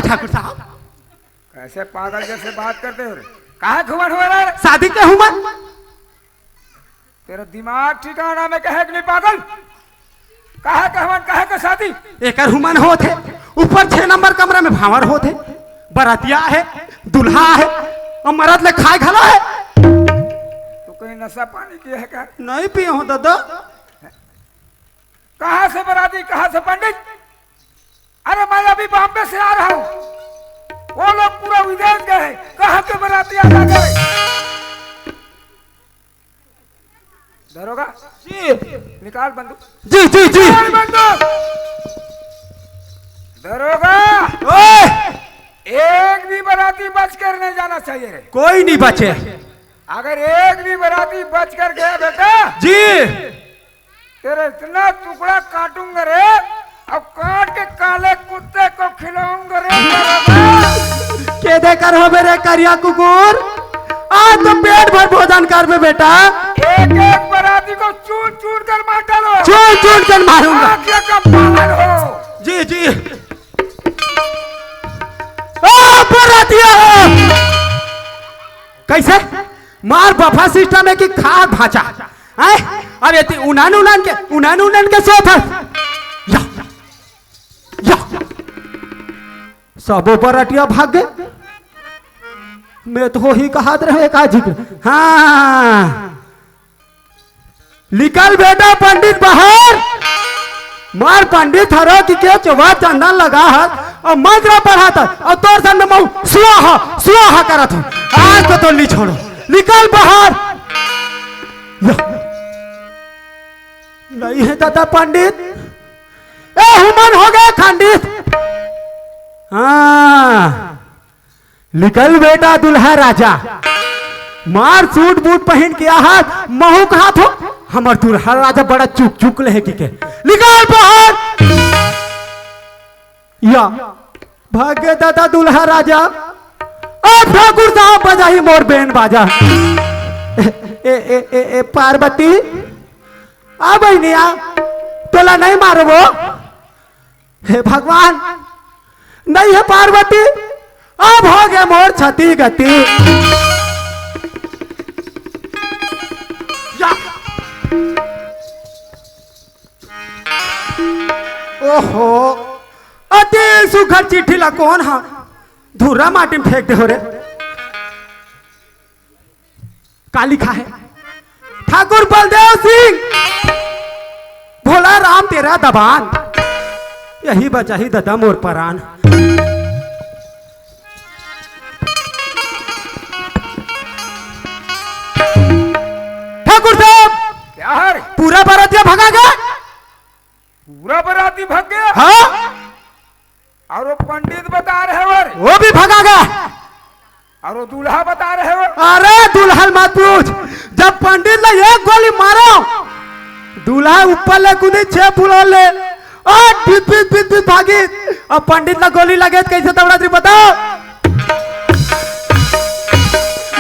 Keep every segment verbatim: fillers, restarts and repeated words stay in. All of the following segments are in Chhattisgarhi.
ठाकुर साहब। कैसे पागल जैसे बात करते हो रे? कहाँ के हुमन हो रहा है? शादी के हुमन। तेरा दिमाग ठिकाना में कहे कि नहीं पागल? कहे के हुमन, कहे के शादी? एकर हुमन होत हे, ऊपर छह नंबर कमरा में भांवर होत हे, बरतिया हे, दूल्हा हे, अउ मरद ले खाए घलो हे। तू कहीं नशा पानी किया है क्या? नहीं पिए हो दादा। कहाँ से बराती, कहाँ से पंडित? अरे, मैं अभी बॉम्बे से आ रहा हूँ, वो लोग पूरा विदेश गए हैं। कहाँ के बराती आ गए? दरोगा जी। निकाल बंदूक। जी जी जी। निकाल बंदूक। दरोगा, ओए। एक भी बराती बच कर नहीं जाना चाहिए रे। कोई नहीं बचे। अगर एक भी बराती बच कर गया बेटा जी। तेरे इतना टुकड़ा काटूंगा रे, अब काट के काले कुत्ते को खिलाऊंगा रे। के दे कर हो मेरे करिया कुकुर, आज तो पेट भर भोजन कर में बेटा। एक एक बराती को चूर चूर कर मार डालो। चूर चूर कर मारूंगा। आग लगा पागल हो। जी जी। ओ बरातिया, कैसे मार बफा सिस्टम है कि खार भाचा? हैं? अब एती उन्हन उन्हन के, उन्हन उन्हन के सोत हस। या, या। सबो बरतिया भाग गे। मैं तो ही कहत रहे का जिक्र। हाँ। निकल बेटा पंडित बाहर। मार पंडित हरो कि के चोबा चंदन लगा हस, अउ मंत्र पढ़त हस, अउ तोर सामने मऊ स्वाहा, स्वाहा करत हस। आज तो तोर नी छोड़ो। निकल बाहर। या। नहीं है दादा पंडित, ए हुमन हो गए खंडित। हाँ, निकल बेटा दुल्हा राजा, मार सूट बूट पहिन के आहत, महू कहत हो, हमर दुल्हा राजा बड़ा चुक चुक ले हे कि के। निकल बाहर। या, भाग गे दादा दुल्हा राजा। अब ठाकुर साहब बजाही मोर बेन बाजा। ए, ए, ए, ए, ए, पार्वती, आ बहिनिया, तोला नहीं मारबो। हे भगवान, नहीं है पार्वती, अब हो गए मोर छती गति। या। ओहो, अति सुघर चिट्ठी ला कोन हा धुर्रा माटी में फेंक दे हो रे। का लिखा है? ठाकुर बलदेव सिंह, भोला राम तेरा दबान, यही बचाही ददा मोर परान। ठाकुर साहब, क्या है रे? पूरा बरतिया भगा गया। पूरा बराती भग गया? हाँ। और वो पंडित बता रहे हो रे? वो भी भगा गया। और वो दूल्हा बता रहे हो? अरे दूल्हा मत पूछ, जब पंडित ने एक गोली मारो, दूल्हा ऊपर ले कूदी छह फुट ले, और बित बित बित बित भागी। अब पंडित ला गोली लगे तो कैसे दौड़ा थे बताओ?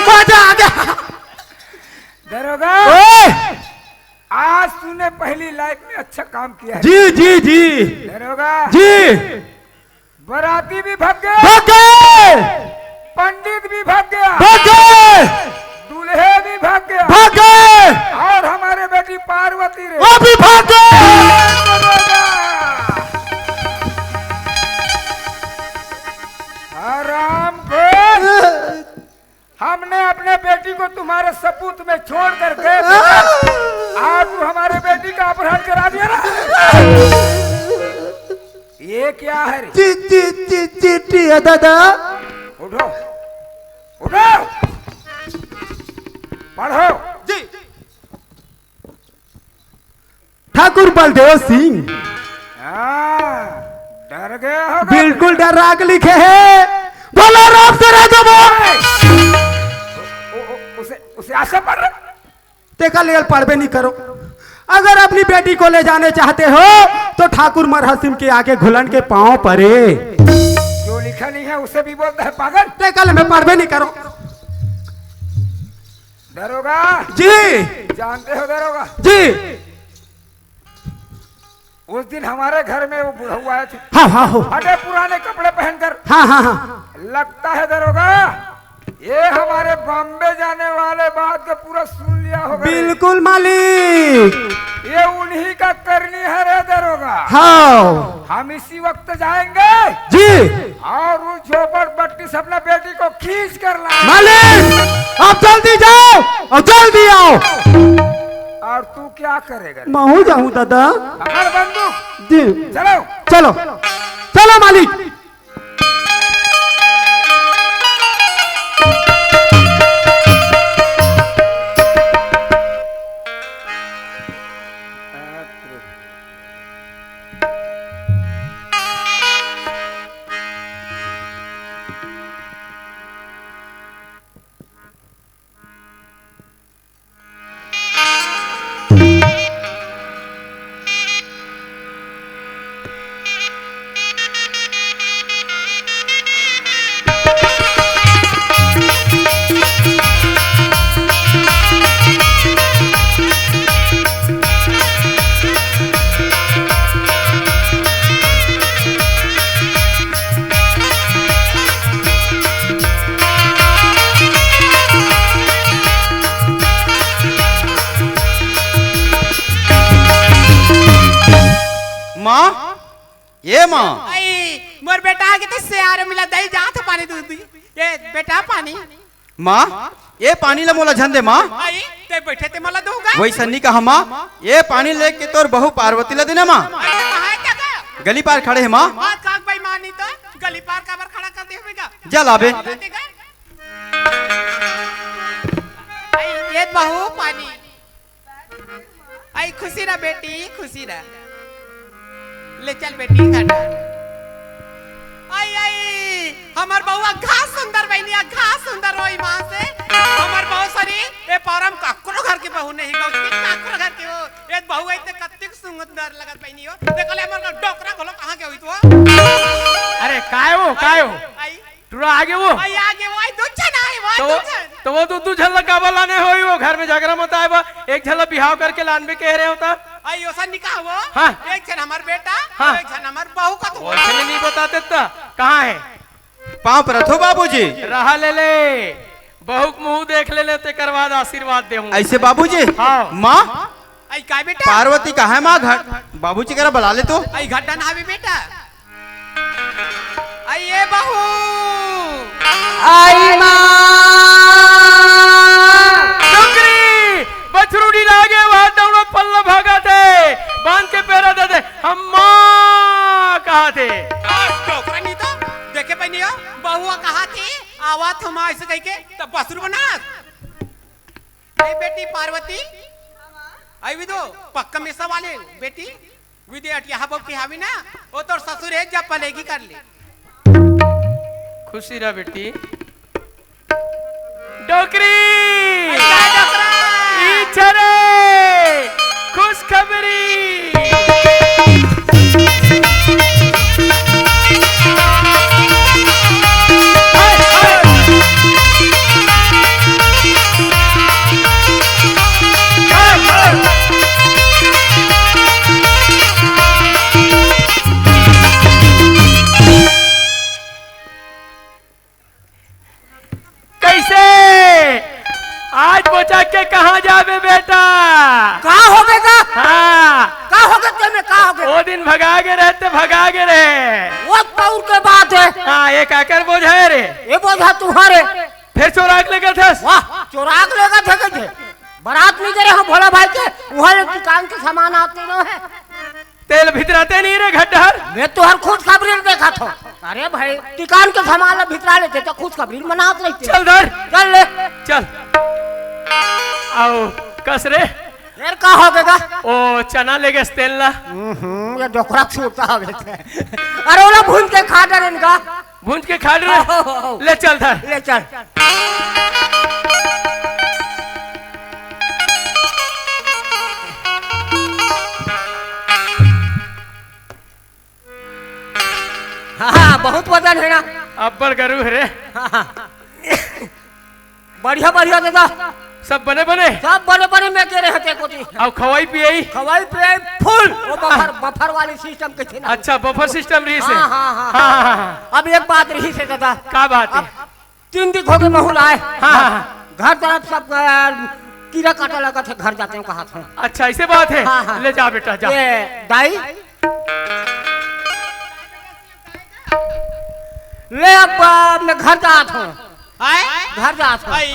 मजा आ गया। दरोगा, ओए! आज तूने पहली लाइफ में अच्छा काम किया है। जी, जी, जी। दरोगा, जी। बराती भी भग गए, भग गए। पंडित भी भग गया, भग गए। दूल्हे भी भग गया, भग गए। और हमारे बेटी पार्वती रे, वो भी भग गए। दरोगा, हराम को हमने अपने बेटी को तुम्हारे सपूत में छोड़ कर गए थे। आज तू हमारे बेटी का अपहरण करा दिया ना। ये क्या है रे? ची, ची, ची, चिट्ठी है दादा। उठो, उठो, पढ़ो। जी। ठाकुर बलदेव सिंह। हाँ, डर गया होगा। बिल्कुल डरा के लिखे है। बोलो राम से राजा बोल। ओ, ओ, उसे, उसे आशा पढ़ रहे। तेका लेल पढ़बे नहीं करो। अगर अपनी बेटी को ले जाने चाहते हो तो ठाकुर मरहत सिंह के आगे घुलन के पांव परे। जो लिखा नहीं है उसे भी बोलता है पागल। तेका ले मैं पढ़बे नहीं करो। दरोगा जी। जानते हो दरोगा जी। उस दिन हमारे घर में वो बुढ़ऊ आए थे। हाँ, हाँ, हो। फटे पुराने कपड़े पहनकर। हाँ, हाँ, हाँ। लगता है दरोगा, ये हमारे बॉम्बे जाने वाले बात को पूरा सुन लिया होगा रे। बिल्कुल मालिक। ये उन्हीं का करनी है रे दरोगा। हाँ। हम इसी वक्त जाएंगे जी। और उस झोपड़पट्टी से अपना बेटी को खींच कर लाएंगे। मालिक, आप जल्दी जाओ और जल्दी आओ। और तू क्या करेगा रे? महूँ जाहूँ दादा। पकड़ बंदूक। जी। चलो। चलो। चलो मालिक। माँ, ए माँ। आई, मोर बेटा आगे ते सियार मिला दई जात पानी दूध दी। ए बेटा पानी। माँ, ए पानी ला मोला झन दे माँ। आई, ते बैठे ते मला दूंगा। वइसन नी कहा माँ, ए पानी लेके तोर बहू पार्वती ला देना माँ। अरे कहाँ है क्या का? गली पार खड़े हे माँ। बात काक बेईमानी तो गली पार काबर खड़ा कर दे होगा। जा लाबे। आई, ए बहू पानी। आई खुशी रह बेटी, खुशी रह। ले चल बेटी घर। आई, आई, हमर बउआ घास सुंदर बहिनी, घास सुंदर होई माँ से। हमर बहू सरी, ए पारम काकरो घर के बहू नहीं गौ, काकरो घर के हो। ए बहू आई ते कत्तिक सुंदर लगत बहिनी हो। देख ले हमर डोकरा घलो कहाँ के होई तो। अरे काय हो, काय हो? आई। टुरा आगे वो? आई आगे वो, आई दू झन आए, वो तो दू वो, झन। तो वो दू, दू झन ला काबर लाने होई, वो घर में झगरा मत आए बा, एक झन ला बिहाव करके लानबे कह रहे होता। आई ओसन निकाह वो? हाँ। एक झन हमर बेटा, हाँ। और एक झन हमर बहू का तो वो वो। इसने नहीं बताते त, कहाँ है? पाँव परत हो बाबूजी। रहा ले ले, बहू के मुँह देख ले ले, तेकर बाद आशीर्वाद दे हूँ। ऐसे बाबूजी? हाँ। माँ? आई काय बेटा? पार्वती कहाँ है माँ घर? बाबूजी करा बुला ले तो। आई घर डन हावे बेटा। आई ए बहू। आई माँ। डोकरी, बछरू नी लागे, वहाँ दौड़त पल्ला भागत हे। बांध के पेरा दे दे, हम माँ कहा थे। आ, डोकरा नी तो, देखे बहिनी हो, बहुआ कहा थे, आवा थमा ऐसे कह के, तब बछरू बना। ए बेटी पार्वती, आई विदो, पक्का मेसा वाले बेटी, विदे अटिया बब के हावी ना, वो तोर ससुर है, जब पलेगी कर ले। खुशी रह बेटी। डोकरी! अच्छा, डोकरा! ई छरे! खुशखबरी! कैसे? आज बोचा के कहाँ जाबे बेटा? का हो गे गा? हाँ। का हो गे तेमे, का हो गे? वो दिन भगा गे रहे ते भगा गे रहे। वो पौर के बात है। हाँ, ये काकर बोझा है रे? ये बोझा तुम्हारे। फिर चोराक लेगत हस? वाह, चोराक लेगत हे कइसे? बारात नहीं दे रहे हो भोला भाई के, वहाँ एक दुकान के सामान आते ना है। तेल भितराते नहीं रे घड्डहर। मैं तो हर खुशखबरी देखा था। अरे भाई, दुकान के सामान ला भितरा लेते तो खुशखबरी मनात रहते। चल धर। चल ले। चल। आओ, कस रे। फिर का हो गे गा? ओ, चना ले गस तेल ला। हम्म, ये डोकरा छूटा हो गया। अरे ओला भून के खा डरेन गा। भूंज के खा ले। हो, हो, हो। ले चल धर। ले चल। हाँ, हाँ, बहुत वजन है ना। अब्बड़ गरू है रे। हाँ, हाँ। बढ़िया, बढ़िया दादा। सब बने बने? सब बने बने में गे रहे ते कोती। अउ खवाई पियाई? खवाई पियाई फुल। वो बफर, बफर वाली सिस्टम के थे ना। अच्छा, बफर सिस्टम रहिस हे। हाँ, हाँ, हाँ, हाँ, हाँ। हाँ, हाँ। अब एक बात रहिस हे दादा। का बात हे? अब तीन दिन हो गे महूँ ल आए। हाँ, हाँ, हाँ। घर तरफ सब, अ, कीरा काटा लगथे, घर जाते हैं कहा था। अच्छा, ऐसे बात हे? हाँ, हाँ। ले जा बेटा, जा। ये दाई, ले अब, अ, मैं घर जात हूँ। आय? घर जात हूँ। आई,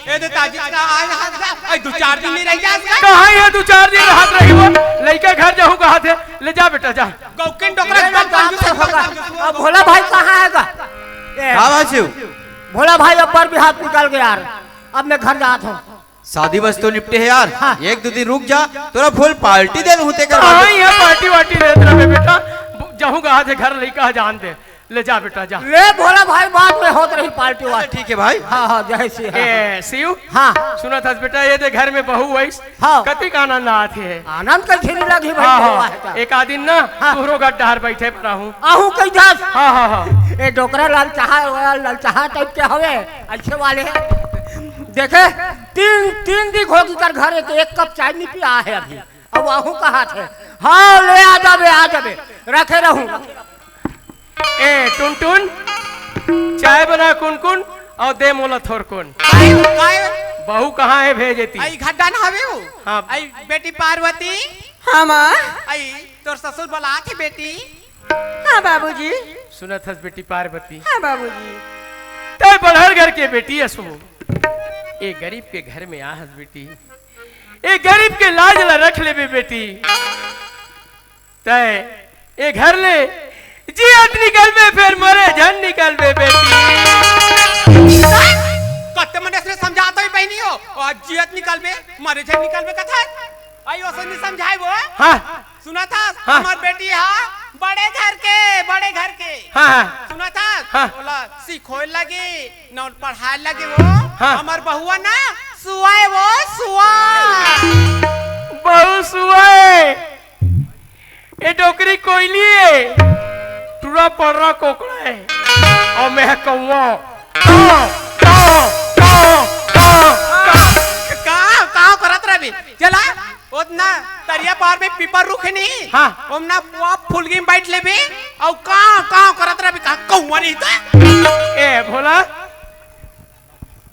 ए दे ताजी का आय, आय, आय, दू चार दिन नहीं रह जा। कहाँ ये दू चार दिन रहत रही वो? लइका घर जाहूँ कहा थे, ले जा बेटा, जा। गौकिन डोकरा ले एकदम जा, कंजूस, जाते एकदम होगा। कंजूस। अब भोला भाई कहाँ आएगा? ए, का बात हे? भोला भाई अब पर भी हाथ निकल गया यार। अब मैं घर जात हूँ। शादी बस तो निपटे हे यार। हाँ। एक दो दिन रुक जा, तोला फुल पार्टी दे लूँ तेकर बाद। हाँ, ये पार्टी वार्टी देत रहे बेटा। जाहूँ कहा थे घर, लइका जान दे। ले जा बेटा, जा। ले भोला भाई, बाद में होत रही पार्टी वार्टी। ठीक हे भाई। हाँ, हाँ, जय श्री राम। ए, शिव। हाँ। सुनत हस बेटा, ये दे घर में बहू आइस। हाँ। कतिक आनंद आत हे। आनंद कइसे नहीं लगी भाई, हाँ, बहू हाँ। आए त। एक आध दिन ना, हाँ। तुहरो घर डहर बैठे पर आहूँ। आहूँ कई जास। हाँ, हाँ, हाँ। ए डोकरा ललचाहा, ललचाहा टाइप के हवे, ऐसे वाले। देखे, तीन, तीन दिन हो गे कर घर हे तो एक कप चाय नहीं पिया हे अभी। अब आहूँ कहा थे। हाँ, ले आ जाबे, आ जाबे। रखे रहूँ। ए, टुनटुन, चाय बना कुनकुन अउ दे मोला थोरकुन। काय, काय? बहू कहाँ हे भेजे ती? आई घर डहर हवे वो। हाँ। आई बेटी पार्वती। हाँ माँ। आई तोर ससुर बलात हे बेटी। हाँ बाबूजी। सुनत हस बेटी पार्वती। हाँ बाबूजी। तैं बड़हर घर के बेटी हस वो। ए गरीब के घर में आ हस बेटी। ए गरीब के लाज ला रख लेबे बेटी। तैं ए घर ले जियत निकलबे, फेर मरे झन निकलबे बेटी। कत्ते मन से समझात हों बहिनी हो, अउ जियत निकलबे, मरे झन निकलबे कथस। आई ओसे नहीं समझाए वो। हाँ। सुनत हस, हाँ। हमर बेटी हा बड़े घर के, बड़े घर के। हाँ, हाँ। सुनत हस, हाँ। ओला सिखोए लगे, न पढ़ाए लगे वो। हाँ। हमर बहुआ ना सुआ हे वो, सुआ। बहू सुआ हे। ए डोकरी कोइली हे, टुरा पड़रा कोकड़ा हे, अउ मैं कौवा। काव, काव, काव, काव, काव। काव, काव करत रहिबे। चला, ओतना तरिया पार में पीपर रुख हे नहीं? हाँ। ओमना पुआ फुलगी में बैठ लेबे, अउ काव, काव करत रहिबे, का कौवा नहीं त? ए भोला,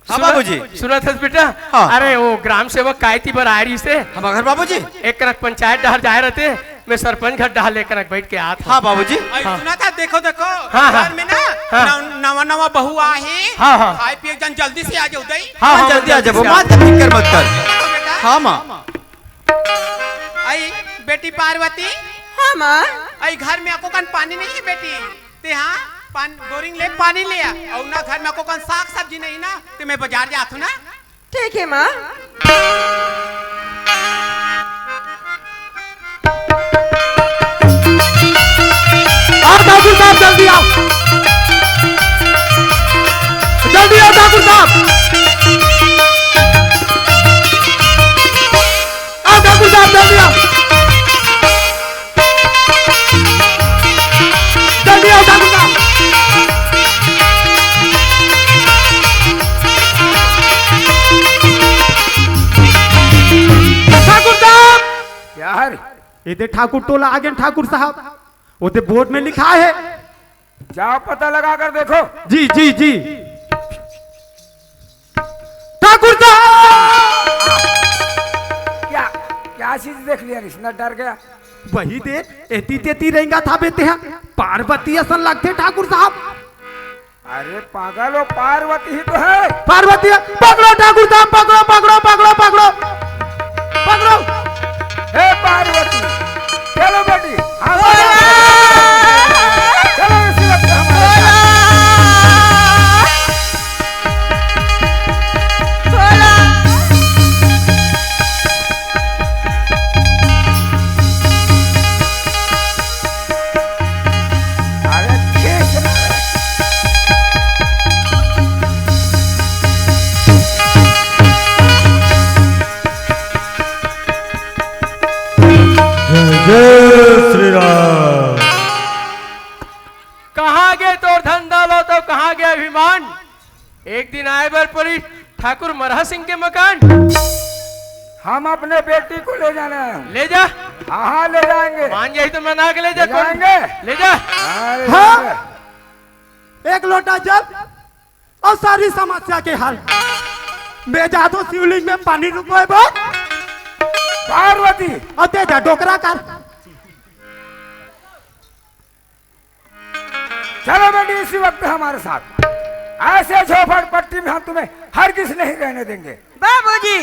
हाँ, सुनत, बाबूजी। सुनत हस बेटा? हाँ। अरे, वो ग्राम सेवक काय ती बर आए रहिस हे। हमर घर बाबूजी? एक कनक पंचायत डहर जाए रहिथे, मैं सरपंच घर डहर ले कनक बैठ के आत हूँ। हाँ, बाबूजी। अरे, हाँ। सुनत हस, देखो, देखो, हाँ, हाँ। घर में ना, हाँ। नव-, नवा, नवा बहू आहे। हाँ, हाँ। खाए पिए जन जल्दी से आ जाओ, दई। हाँ, हाँ, हाँ, जल्दी आ जल्दी जाबो, से आ माँ, तब फिकर मत कर। देखो बेटा। हाँ, माँ। आई, बेटी पार्वती। हाँ, माँ। आई, घर में एको कन पानी नहीं हे, बेटी? ते हाँ, पान-, बोरिंग ले पानी ले आ। अउ ना घर में एको कन साग सब्जी नहीं ना, ते मैं बाजार जात हूँ ना। ठीक हे माँ। आओ ठाकुर साहब, जल्दी आओ, जल्दी आओ ठाकुर साहब। आओ ठाकुर साहब, जल्दी आओ। जल्दी आओ, जल्दी आओ। ठाकुर साहब! यार। एदे ठाकुर टोला आगे ठाकुर साहब। ओदे बोर्ड में लिखा है। जाओ पता लगा कर देखो। जी, जी, जी। ठाकुर साहब! क्या, क्या चीज देख लिया रे, इतना डर गया? वही दे, एती तेती रेंगत हवे तेहा, पार्वती असन लगथे ठाकुर साहब। अरे पागल, वो पार्वती ही तो है। पार्वती है, पकड़ो ठाकुर साहब, पकड़ो, पकड़ो, पकड़ो, पकड़ो, पकड़ो। हे पार्वती, चलो बेटी, हम चलो इसी वक्त हमारे साथ। अरे ठीक है। जय जय श्री राम। कहाँ गे तोर धन दौलत अउ कहाँ गे अभिमान? एक दिन आए बर परी ठाकुर मरहा सिंह के मकान। हम अपने बेटी को ले जाना है। ले जा। हाँ, हाँ, ले जाएंगे। मान जाही तो मना के ले जा, ले कौन? जाएंगे। ले जा। हाँ, ले हाँ। जाएंगे। एक लोटा जल अउ सारी समस्या के हल। मैं जाथों शिवलिंग में पानी रुकोय बर। पार्वती। अउ तें जा डोकरा कर। चलो बेटी, इसी वक्त हमारे साथ। ऐसे झोपड़पट्टी में हम तुम्हें हरगिज नहीं रहने देंगे। बाबूजी,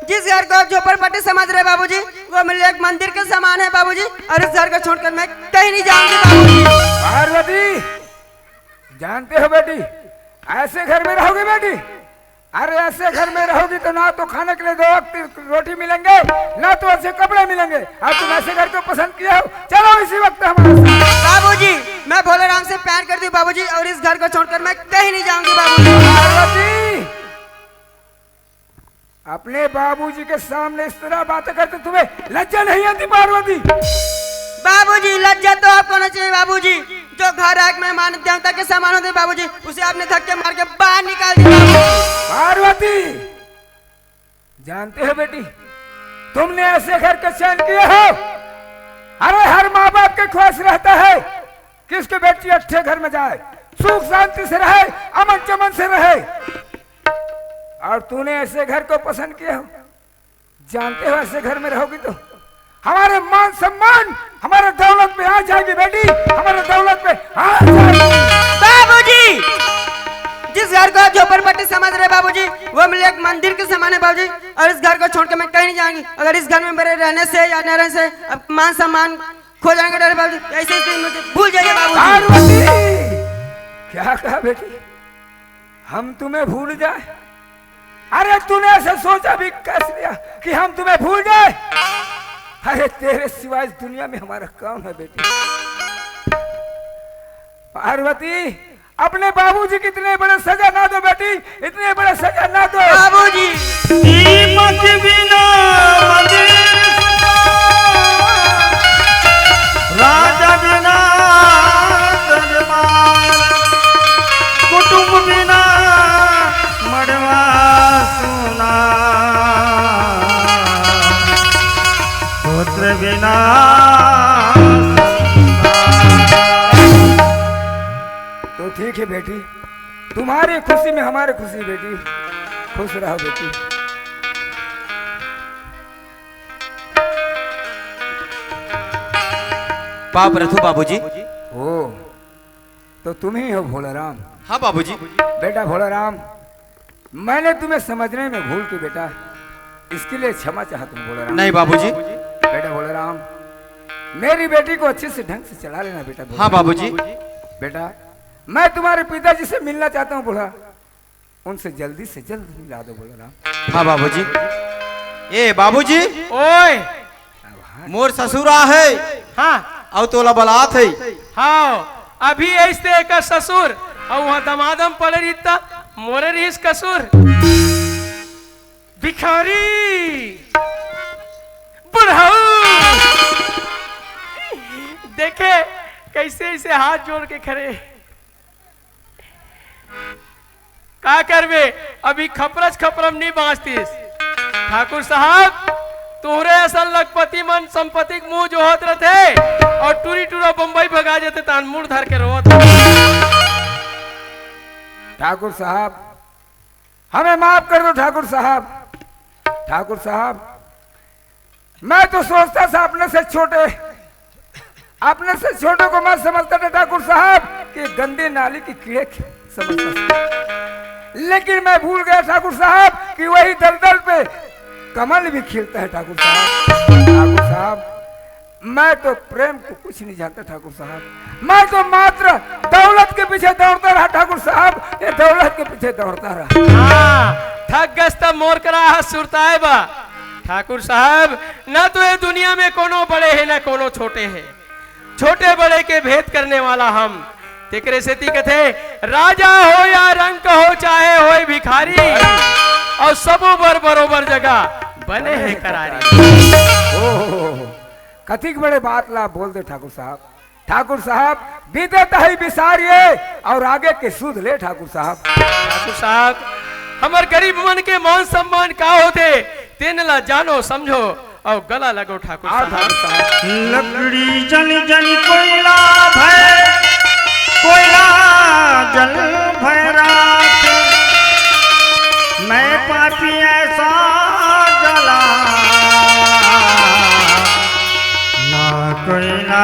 जिस घर को आप झोपड़पट्टी समझ रहे बाबूजी, वो मेरे लिए एक मंदिर के समान है बाबूजी, और इस घर को छोड़कर मैं कहीं नहीं जाऊंगी बाबूजी। पार्वती, जानते हो बेटी, ऐसे घर में रहोगी बेटी, अरे, ऐसे घर में रहोगी तो ना तो खाने के लिए दो वक्त रोटी मिलेंगे, ना तो अच्छे कपड़े मिलेंगे। और तुम ऐसे घर को पसंद किए हो, चलो इसी वक्त हमारे साथ। बाबूजी, मैं भोले राम से प्यार करती हूँ बाबूजी, और इस घर को छोड़कर मैं कहीं नहीं जाऊंगी बाबूजी। पार्वती, अपने बाबूजी के सामने इस तरह बातें करते तुम्हें लज्जा नहीं आती पार्वती? बाबूजी, लज्जा तो आपको होना चाहिए बाबूजी। जो घर आए एक मेहमान देवता के समान होते बाबूजी, उसे आपने धक्के मार के बाहर निकाल दिया बाबूजी। पार्वती, जानते हो बेटी, तुमने ऐसे घर का चयन किया हो। अरे, हर माँ बाप की ख्वाहिश रहता है कि उसकी बेटी अच्छे घर में जाए, सुख शांति से रहे, अमन चमन से रहे। और तूने ऐसे घर को पसंद किया हो। जानते हो, ऐसे घर में रहोगी तो हमारे मान सम्मान, हमारे दौलत पे आ जाएगी बेटी, हमारे दौलत पे आ जाएगी। बाबूजी, जिस घर को आप झोपड़पट्टी समझ रहे बाबूजी, वो मेरे लिए एक मंदिर के समान है बाबूजी, और इस घर को छोड़ के मैं कहीं नहीं जाऊंगी। अगर इस घर में मेरे रहने से या न रहने से अब मान सम्मान खो जाएंगे डरे बाबूजी, ऐसे ही मुझे भूल जाइए बाबूजी। पार्वती, क्या कहा बेटी? हम तुम्हें भूल जाए? अरे, तूने ऐसा सोचा भी कैसे लिया कि हम तुम्हें भूल जाए? अरे, तेरे सिवा इस दुनिया में हमारा कौन है बेटी? पार्वती, अपने बाबूजी की इतने बड़े सजा ना दो बेटी, इतने बड़े सजा ना दो। बाबूजी। दीपक बिना मंदिर सुना, राजा बिना दरबार, कुटुंब बिना मड़वा सुना, पुत्र बिना संसार। तो ठीक है बेटी, तुम्हारी खुशी में हमारी खुशी बेटी, खुश रहो बेटी। पाँव परथों बाबूजी। ओ, तो तुम ही हो भोलाराम? हाँ बाबूजी। बेटा भोलाराम, मैंने तुम्हें समझने में भूल की बेटा, इसके लिए क्षमा चाहता हूँ भोलाराम। नहीं बाबूजी। बेटा भोलाराम, मेरी बेटी को अच्छे से ढंग से चला लेना बेटा भोलाराम। हाँ बाबूजी। बेटा, मैं तुम्हारे पिताजी से मिलना चाहता हूँ भोला, उनसे जल्दी से जल्द मिला दो भोलाराम। हाँ बाबूजी। ए बाबूजी। ओए। मोर ससुर आ है। हाँ। अउ तोला बलात है। हाँ, अभी ऐसे एकर ससुर, अउ वहाँ दमादम पड़े रहिता, मोरे रहिस कसूर। भिखारी, बुढ़ऊ। देखे, कैसे ऐसे हाथ जोड़ के खड़े। का करबे, अभी खपरच खपरम नहीं बाँचतिस। ठाकुर साहब, तोहरे असन लखपति मन संपत्ति के मुंह जोहत रथे अउ टूरी टूरा बम्बई भगा जथे, तान मुड़ धर के रोवत। ठाकुर साहब, हमें माफ कर दो ठाकुर साहब। ठाकुर साहब, मैं तो सोचता था अपने से छोटे, अपने से छोटों को मैं समझता था ठाकुर साहब कि गंदी नाली की कीड़े समझता था, लेकिन मैं भूल गया ठाकुर साहब कि वही दलदल पे कमल भी खिलता है ठाकुर साहब। ठाकुर साहब, मैं तो प्रेम को कुछ नहीं जानता ठाकुर साहब, मैं तो मात्र दौलत के पीछे दौड़ता रहा ठाकुर साहब, ये दौलत के पीछे दौड़ता रहा। हाँ, थक गस त मोर करा ह सुरताए बा। ठाकुर साहब, ना तो ये दुनिया में कोनो बड़े हे, ना कोनो छोटे हे। छोटे बड़े के भेद करने वाला हम। तेकरे सेती कथे, राजा हो या रंक हो, चाहे होय भिखारी, अउ सबो बर बरोबर जगह बने हे करारी। ओहो, कतिक बड़े बात ला बोल दे ठाकुर साहब। ठाकुर साहब, बीते तही बिसारिए अउ आगे के सुध ले ठाकुर साहब। ठाकुर साहब, हमर गरीब मन के मान सम्मान का होथे, तेन ला जानो समझो अउ गला लगो ठाकुर साहब। लकड़ी जल जल कोइला भय, कोइला जल भय राख, मैं पापी ऐसा जला ना कोइला।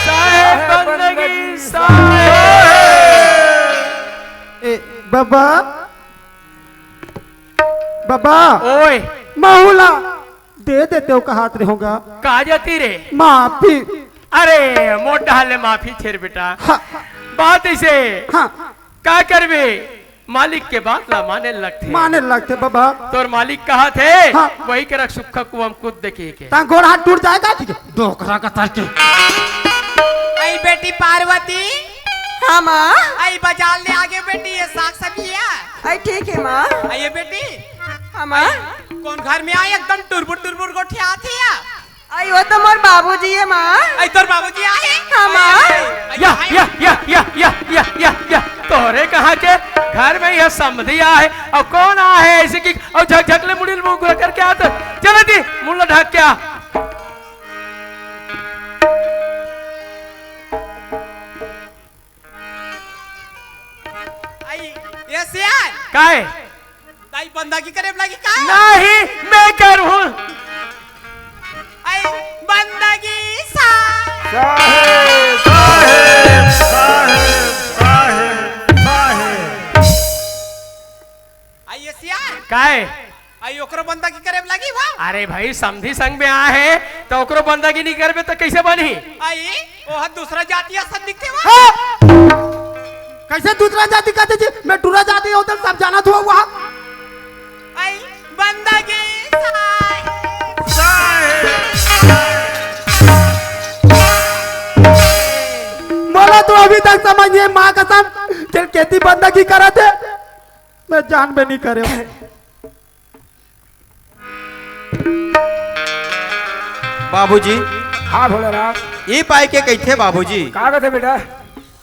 साहेब बंदगी साहेब। ए, बाबा, बाबा, ओए। माहू ला दे देते हो, कहात रहोगा। का जाती रे? माफी। अरे, मोर डहर ले माफी छेर बेटा। हाँ। बात इसे, हाँ। का करबे? मालिक के बात ला माने लगथे। माने लगथे बाबा। तोर मालिक कहाथे, हाँ। वही करा सुक्खा कुआं म कूद दे कहिके। ता गोड़ हाथ टूट जाय का, ठीक है? डोकरा का तरके। आई बेटी पार्वती। हाँ माँ। आई बाजार ले आगे बेटी, ये साग सब्जी है। आई ठीक है माँ। आइए बेटी। हाँ माँ। आई, कोन घर में आए एकदम टुरबुर टुरबुर गोठियाथे या? आई, वो तो मोर बाबूजी है, माँ। आई, तोर बाबूजी आहे? हाँ, माँ। आई, आई, आई, या, आई, या, या, या, या, या, या, या, या। तोरे कहाँ के घर में यह समधी आहे? अउ कोन आहे ऐसे कि, अउ झक झक ले मुड़ी ल मुँह घुरा करके आत। चल दी, मुँह ला ढक के आ। आई, ये सियान। काय? ताई बंदगी करे लगी का? नहीं, मैं करूँ। आई, बंदगी सा। साहेब, साहेब, साहेब, साहेब, साहेब। आई, ये सियान। काय? आई ओकरो बंदगी करे लगी वा। अरे भाई, समधी संग में आए हे, त ओकरो बंदगी नहीं करबे त कैसे बनही? आई, ओह दूसरा जाति असन दिखथे वा। हाँ। कैसे दूसरा जाति कहते जी? मैं टूरा जाति हूँ, तुम सब जानत हो वहाँ। आई, बंदगी साहेब। मोला तो अभी तक समझ नहीं, माँ कसम, तेल केती बंदगी करत हे, मैं जान में नहीं करे। बाबूजी। हाँ भोलेनाथ। ये पाई के कहिथे बाबूजी? का कहिथे बेटा?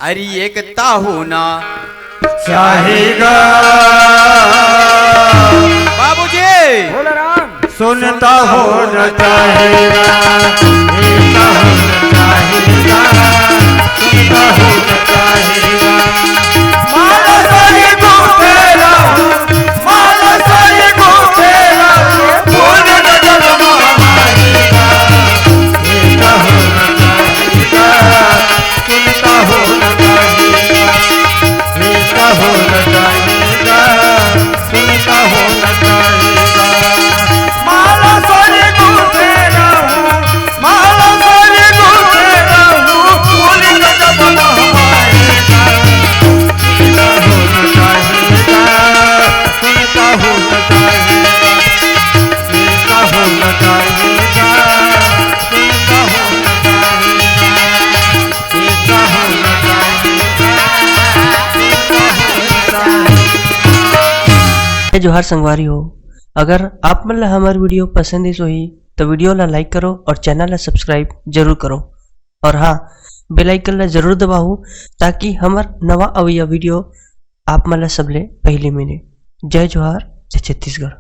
अरे एक ताहू ना चाहेगा। बाबूजी। भोलेनाथ। सुनता हो न चाहेगा। एक ताहू न चाहेगा। सुनता हो न चाहेगा। माला सारी को तेरा जय जोहार संगवारी हो, अगर आप मन ला हमर video पसंद आइस होही, तो video ला like करो और channel ला subscribe जरूर करो। और हाँ, bell icon ला जरूर दबाओ, ताकि हमर नवा अवइया video आप मन ला सबले पहली मिले। जय जोहार, जय छत्तीसगढ़।